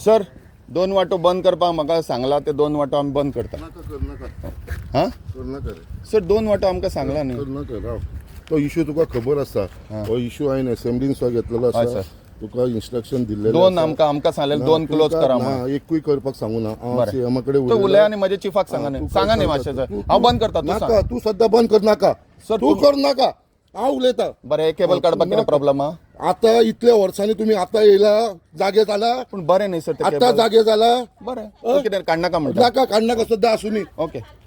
Sir, दोन वाटो बंद करपाक म्हाका सांगला, ते दोन वाटो आमी बंद करता. नाका, कर नाका. हां. कर नाका रे. सर, दोन वाटो आमकां सांगला न्ही. कर नाका, राव. तो इशू तुका खबर आसा. हो इशू हांवें असेंब्लीन सुद्दां घेतलेलो हय, आसा. सर. तुका इन्स्ट्रक्शन दिल्लेलें दोन आसा. आमकां सांगलें ना, दोन क्लोज तुमकां करा ना, म्हणून. एकूय करपाक सांगू ना हांव. बरें. सीएमा कडेन तो उलयलां. उलय आनी म्हज्या चिफाक सांगा तूं न्ही. कर सांगा न्ही सांगता. मातशें सर. तूं- हांव बंद करता, तूं नाका. सांग. तूं सद्या बंद कर नाका. सर, तूं कर नाका, हांव उलयता. बरें, हे केबल काडपाक कितें नाका. प्रॉब्लम आहा? आता इतल्या वर्सांनी तुमी आतां येयला, जागे जाला. पूण बरें न्ही सर ते आतां केबल? जागे जाला. बरें, तूं कितें काडनाका म्हणटा? नाका, काडनाका, सद्या आसूनी. ओके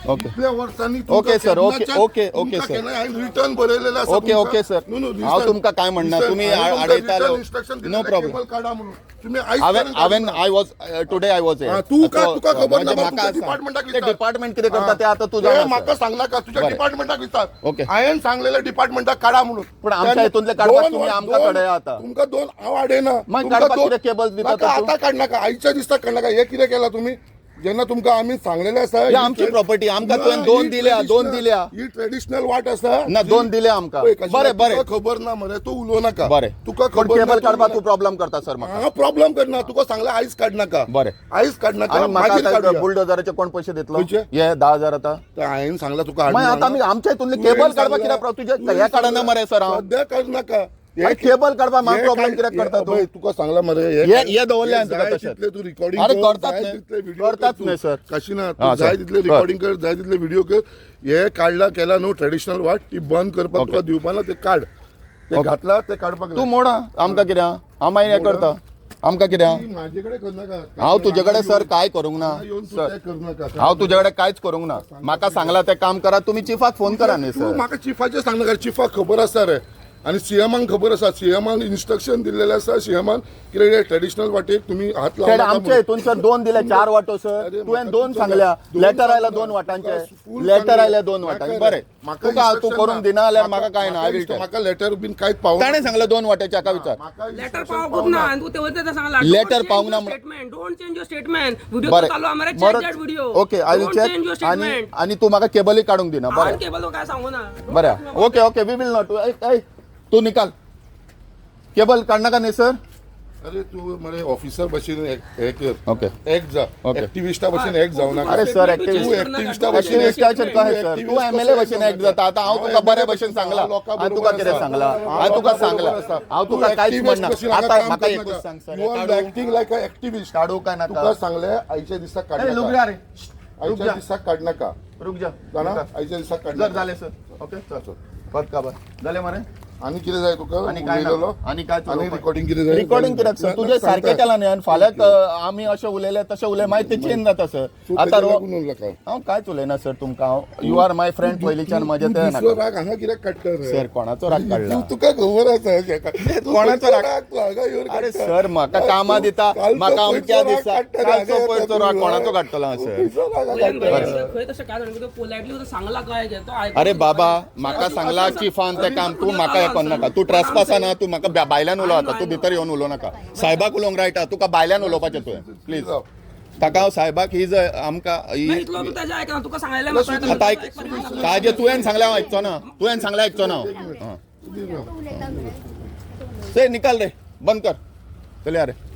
ओके इतल्या वर्सांनी. Okay, sir. Okay, okay, okay, sir. Return बरयलेलं आसा. Okay, okay, sir. हांव तुमकां काय म्हणना, तुमी आडयताले. No problem. काडा म्हणून तुमी आयज हांवें पर्यंत हांवें काडूंक ना. I was today I was हा, तू का तुका खबर ना? म्हाका डिपार्टमेंटाक ते डिपार्टमेंट कितें करता ते आतां तूं ते जाणा म्हाका सर. सांगनाका, तुज्या बरें. डिपार्टमेंटाक विचार. ओके. हांवें सांगलेलें डिपार्टमेंटाक काडा म्हणून. पूण आमच्या हितूंतले काडपाक तुमी आमकां कळया आतां. तुमकां दोन हांव आडयना. मागीर तुमकां काडपाक दोन- कितें केबल्स दिता नाका, तर तूं? आतां काडनाका, आयच्या दिसा काडनाका. हे कितें केलां तुमी जेन्ना तुमकां आमी सांगलेलें आसा? ही आमची property, आमकां ना, तुवें दोन ही दिल्या, दोन traditional- दिल्या. ही ट्रेडिशनल वाट आसा. ना, दोन दिल्या आमकां. पळय, कशें बरें, बरें. तुका खबर ना मरे, तूं उलोवं नाका. बरें. तुका पूण खबर ना, केबल तूं काडपाक उलोवं तूं प्रॉब्लम करता सर म्हाका. हांव प्रॉब्लम करना, तुका सांगलें आयज काडनाका. बरें. आयज काडनाका. आनी म्हाका मागीर आतां काडुया. बुलडोजराचे कोण पयशे दितलो? खंयचे? हे 10,000 आतां. तर हांवें सांगलां तुका हाडून मागीर आतां आमी हांगा. आमच्या हितूंतले तुवें केबल काडपाक सांगलां- कित्याक तुजें तुवें हें काडना मरे सर हांव. सद्या काडनाका. अरे, केबल काडपाक म्हाका प्रॉब्लम कित्याक करता तूं? तुका सांगला मरे. हे दवरलें हांवें तुका जाय तशें. तितले तूं रिकॉर्डिंग अरे, कर, करतात जाय न्ही. तितले व्हिडिओ करतात कर तूं. न्ही, सर. कशी ना, हा, तूं जाय सर. तितले रिकॉर्डिंग कर, जाय तितले व्हिडिओ कर. हे काडला केला न्हू ट्रेडिशनल वाट, ती बंद करपाक ओके. तुका दिवपा ना. ते काड, ते ओके. घातला ते काडपाक. तूं मोडा, आमकां कितें आहा? हांव मागीर हें करता, आमकां कितें आहा? म्हाजे कडेन करनाका. हांव तुजे कडेन सर काय करूंक ना. येवन तूं सर, ते करनाका. हांव तुजे कडेन कांयच करूंक ना. म्हाका सांगला ते काम करा, तुमी चिफाक फोन करा न्ही तूं सर. म्हाका चिफाचें सांगनाका. चिफाक खबर आसा रे आनी सीएमाक खबर आसा. सीएमान इन्स्ट्रक्शन दिल्लेलें आसा, सीएमान कितें ट्रेडिशनल वाटेक तुमी हात ते लावनाका आमच्या म्हणून. हितून सर दोन दिले, चार वाटो सर. अरे, तुवें म्हाका दोन तुमचो सांगल्या. दोन लेटर आयला सांगला. दोन वाटांचे. तुका full letter सांगलें. आयले दोन म्हाका वाटांचे. रे, बरें, म्हाका तुका तूं instruction करूंक ना. दिना जाल्यार म्हाका काय ना, I will. म्हाका लेटर बीन कांयच पावना. ताणें सांगलें दोन वाट्याचे, हाका विचार. म्हाका लेटर instruction पावकूच ना आनी तूं तेवय सांगला. Letter पावंक ना म्हण- Statement, don't change your statement. Video बरें. चालू आहा मरे, check that video. Okay, I will don't change your check. आनी स्टेटमेंट. आनी तूं म्हाका केबलय काडूंक दिना. बरें. केबल काय सांगू ना. बरें, okay okay we will not. तूं निकाल, केबल काडनाका न्ही सर. अरे, तूं मरे ऑफिसर भशेन हे कर. ओके. एक्ट जा. ओके. एक्टिविस्टा भशेन एक्ट जावं नाका. अरे सर, activist- तूं एक्टिविस्टा भशेन एक्टिविस्टाचेर कशें सर? तूं एमएलए भशेन एक्ट जाता. आतां हांव तुका बरे भशेन सांगलां आनी तुका कितें सांगलां? हांव तुका सांगलां, हांव तुका कांयच म्हणना. आतां म्हाका एकूच सांग sir, you are acting like a activist. काडू काय नाका? तुका सांगलें, आयच्या दिसा काड ए, लुक नाका. रे. आयच्या दिसा काड नाका. रुक जा. जाणा, आयच्या दिसा काड जर नाका. जालें सर, ओके, चल, परत काबर जालें मरे. आनी कितें जाय तुका? आनी काय ना. उलयलेलो? आनी काय आनी रिकॉर्डिंग कितें जाय? रिकॉर्डिंग कित्याक सर? तुजें सारकें केलां न्ही आनी फाल्यां आमी अशें उलयले तशें उलय, मागीर ते चेंज जाता सर. तूं आतां तेजें लागून उरला. हांव कांयच उलयना सर तुमकां. हांव, you are my friend पयलींच्यान म्हजें तूं तें दुसरो नाका. राग हांगा कित्याक काडटा रे? सर, कोणाचो राग काडला? तुका खबर आसा. तूं कोणाचो राग? राग तूं हांगा येवन अरे काडटा. सर, म्हाका कामां दिता, कालचो म्हाका अमक्या पयचो राग दिसा काडटा रे कालचो हांगा येता पयरचो राग तूं. कोणाचो काडटलो हांव सर? खंयचो राग काडटा रे? खंय तशें काय जाणा, पोलायटली सांगला काय तो आयकून. अरे बाबा, म्हाका सांगला चिफान तें काम. तूं म्हाका हें करनाका. तूं ट्रेसपासा ना, तूं म्हाका भायल्यान उलो आतां. तूं भितर येवन उलोवं नाका. साहेबाक उलोवंक रायट आहा, तुका भायल्यान उलोवपाचें तुवें प्लीज. ताका हांव साहेबाक ही जर आमकां नाही, इतलो तूं तेजें आयकना, तुका सांगलें. आतां आयक, ताजें तुवें सांगलें हांव आयकचो ना. तुवें सांगलें आयकचो ना हांव. हां. से निकाल रे, बंद कर, चल रे.